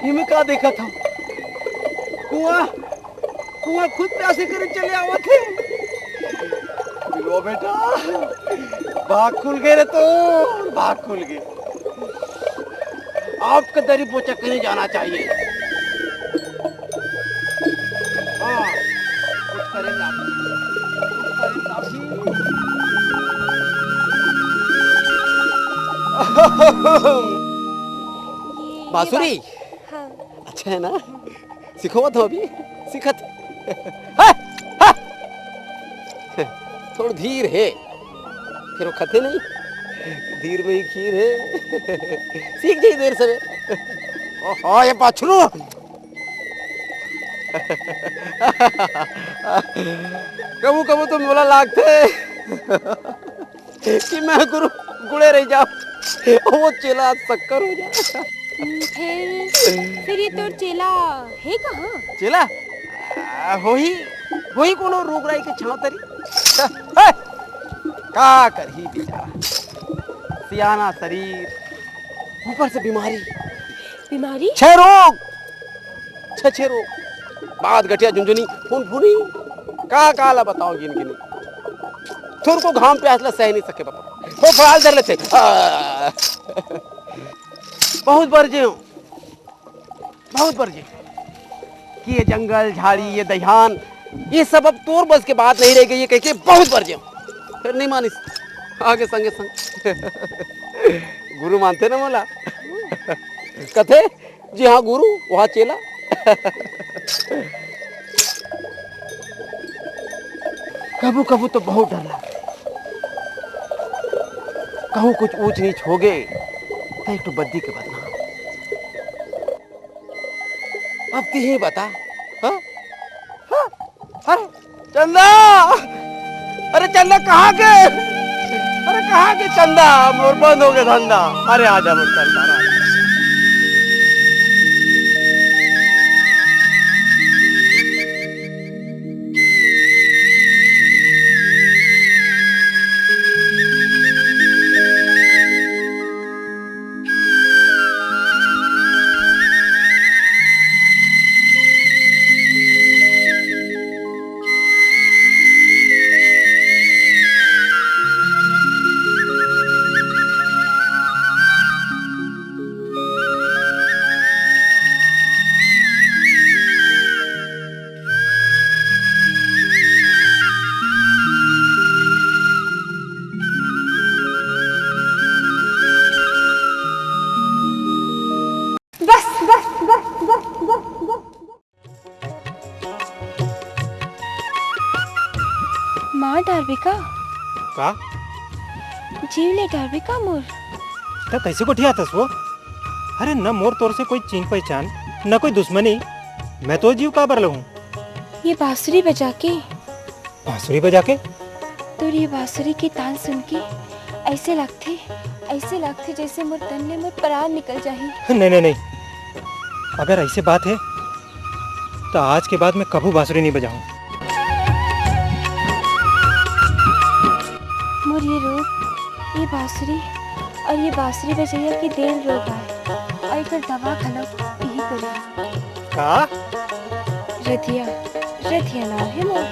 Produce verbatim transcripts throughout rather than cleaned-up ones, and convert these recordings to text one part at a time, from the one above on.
इमे का देखत हव? कुआं, कुआं खुद प्यासे करे चले आवत हे। बिलवा बेटा, भाग खुल गे रे तोर, भाग खुल गे। आपके दरी बोचा कहीं जाना चाहिए। हाँ, कुछ करे ना, कुछ करे ना। ये, ये बांसुरी? बात-, हाँ। अच्छा है ना? सिखावत हँव अभी, सिखत हे। हाँ, हाँ। थोड़ धीर हे, फेर वो खथे नहीं, धीर में ही खीर हे। सीख जाही देर सवेर। ओहो, ये बछरू। कभू कभू तो मोला लागथे कि मैं गुरु गुड़े रह जाओ, वो चेला शक्कर हो जाए। हम्म, फिर, फिर ये तोर चेला हे कहाँ? चेला? आ, होही, होही कोनो रोग राई के छांव तरी। हे, का करही बेचारा, सियाना शरीर, ऊपर से बीमारी। बीमारी? छह रोग। छे छे रोग, बात गठिया झुनझुनी, फुनफुनी, का का ला बताओ गिन गिनी। थोरको घाम प्यास ला सह नहीं सके बाबा, वो फड़ाल धर लेथे। आ, बहुत बरजे हँव, बहुत बरजे हँव कि ये जंगल झाड़ी, ये दइहान, ये सब अब तोर बस के बात नहीं रह गई है, कह के बहुत बरजे हँव। फेर नहीं मानिस, आगे संगे संग गुरु मानथे ना मोला। कथे, जी हाँ गुरु, वहाँ चेला। कभू कभू तो बहुत डर लगे, कहूँ कुछ ऊंच नीच हो गे तो एक ठो बद्दी के बदनाम। अब तिही बता, हाँ? हाँ? अरे चंदा, अरे चंदा कहाँ गे? अरे कहाँ गे चंदा? मोर बंद हो गे धंधा। अरे आजा मोर चंदा, आजा। बस, बस, बस, बस, बस, बस। मार डारबे का? का? जीव ले डारबे का मोर? त कैसे गोठियाथस वो? अरे, न मोर तोर से कोई चीन पहचान, न कोई दुश्मनी। मैं तो जीव काबर लहूं? ये बांसुरी बजा के। बांसुरी बजा के? तोर ये बांसुरी के तान सुन के ऐसे लगथे, ऐसे लगथे जैसे मोर तन ले मोर परान निकल जाही। नहीं, नहीं, नहीं। अगर ऐसे बात है, तो आज के बाद मैं कभू बांसुरी नहीं बजाऊं। मोर ये रोग, ये बांसुरी और ये बांसुरी बजैया के दे ल रोग आय, और एकर दवा घलो यही करी। का? रधिया, रधिया नाम है मोर।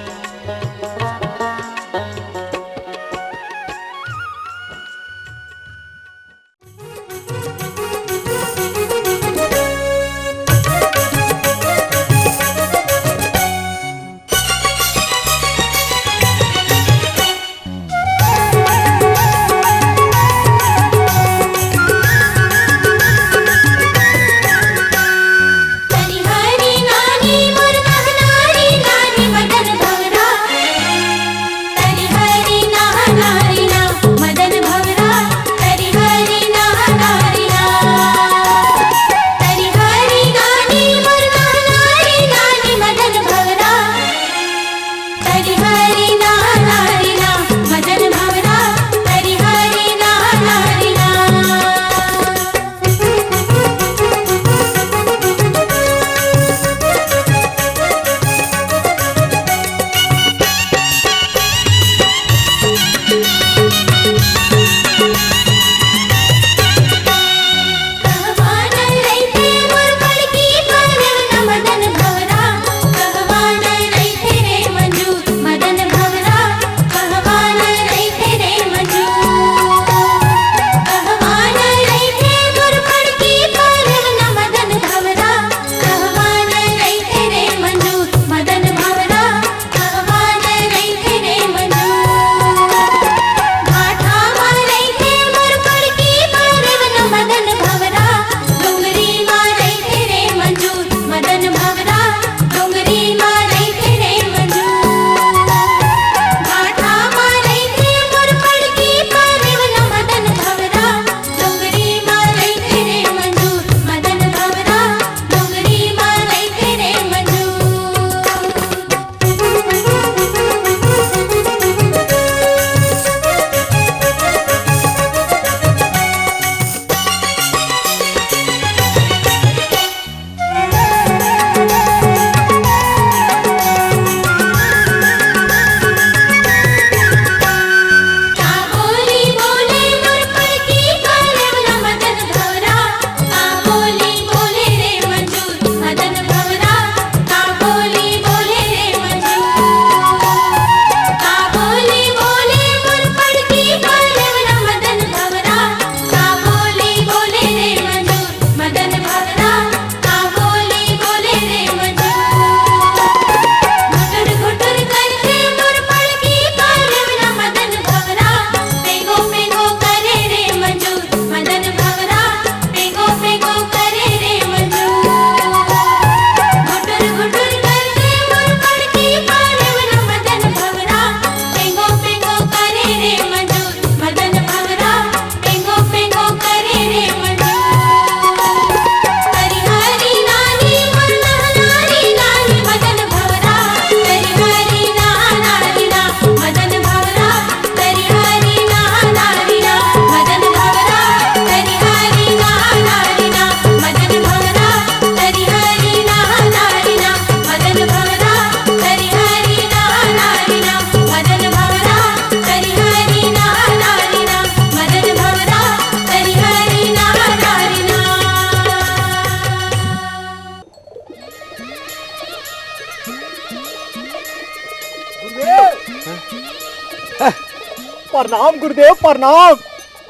प्रणाम गुरुदेव, प्रणाम।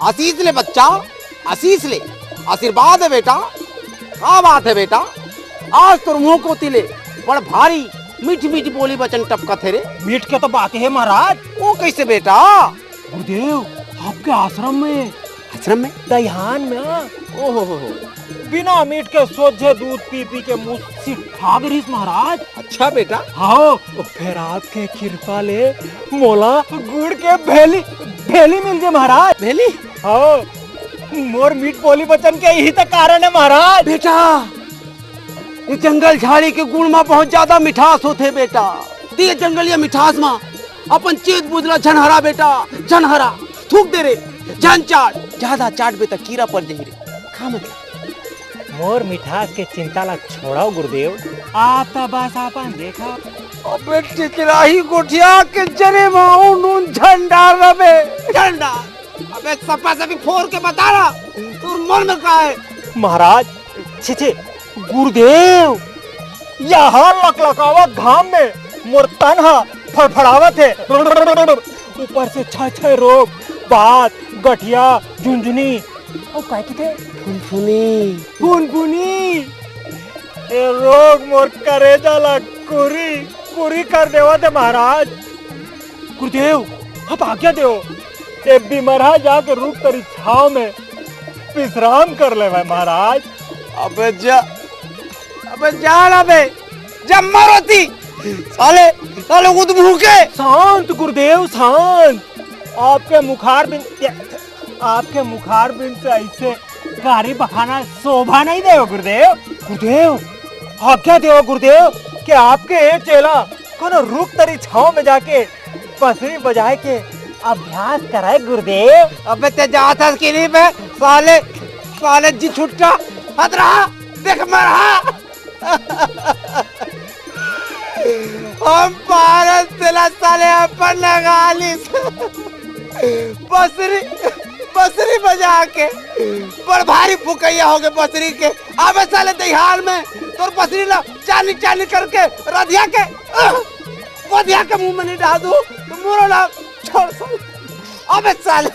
आशीष ले बच्चा, आशीष ले, आशीर्वाद हे बेटा। का बात हे बेटा, आज तोर मुंह कोती ले बड़ भारी मीठ मीठ बोली बचन टपकत हे रे। मीठ के तो बात हे महाराज। वो कैसे बेटा? गुरुदेव, आपके आश्रम में। आश्रम में? दईहान में, हाँ। ओहो हो हो। बिना मीठ के सोझे दूध पी पी के मुस्सी ठाग रहिस महाराज। अच्छा बेटा। हाँ, फेर आपके कृपा ले मोला गुड़ के भेली, भेली मिल गे महाराज। भेली? हाँ, मोर मीठ बोली बचन के यही तो कारण हे महाराज। बेटा, ये जंगल झाड़ी के गुड़ मा बहुत ज्यादा मिठास होथे बेटा। ते जंगलिया मिठास मा अपन चेत बुझ ला झन हरा बेटा, झन हरा। थूक दे रे, झन चाट। ज्यादा चाटबे त कीरा पड़ जाही रे। खा मत। मोर मिठास के चिंता ला छोड़व गुरुदेव, आप त बस अपन देखव। अबे टिकराही गोठिया के जरे मा नून झन डार रबे। झन डार। अबे सफा सफी फोर के बता ना, तोर मन में का हे? महाराज, छे छे, गुरुदेव, यहाँ लकलकावत घाम में मोर तन हा फड़फड़ावत हे। ऊपर से छह छह रोग, बात, गठिया, झुनझुनी, अउ काय किथे? फुनफुनी। फुनफुनी। ए रोग मोर करेजा ला कुरी, कुरी कर देवत हे महाराज। गुरुदेव, आप आज्ञा देव, ए बीमार हा जाके रुख तरी छाव में विश्राम कर लेवे महाराज। अबे जा, अबे जा ना बे, जा मरोती। साले, साले उदमुंह के। शांत गुरुदेव, शांत। आपके मुखार बिंद, आपके मुखार बिंद से ऐसे गारी बखाना शोभा नहीं देव गुरुदेव। गुरुदेव, आज्ञा देव गुरुदेव कि आपके ये चेला कोनो रुख तरी छाव में जाके बंसरी बजाए के अभ्यास कराए गुरुदेव। अबे ते जात हस कि नहीं बे? साले, साले जी छुट्टा। हत रहा, देख मरहा। हम पारस तेला साले अपन लगा ली। बंसरी, बंसरी बजा के बड़ भारी फुकैया हो गए बंसरी के। अबे साले दईहान में तोर बंसरी ला चानी चानी करके रधिया के, अह, बधिया के मुंह में नहीं डाल दू तो मोरो ला छोड़ साले। अबे साले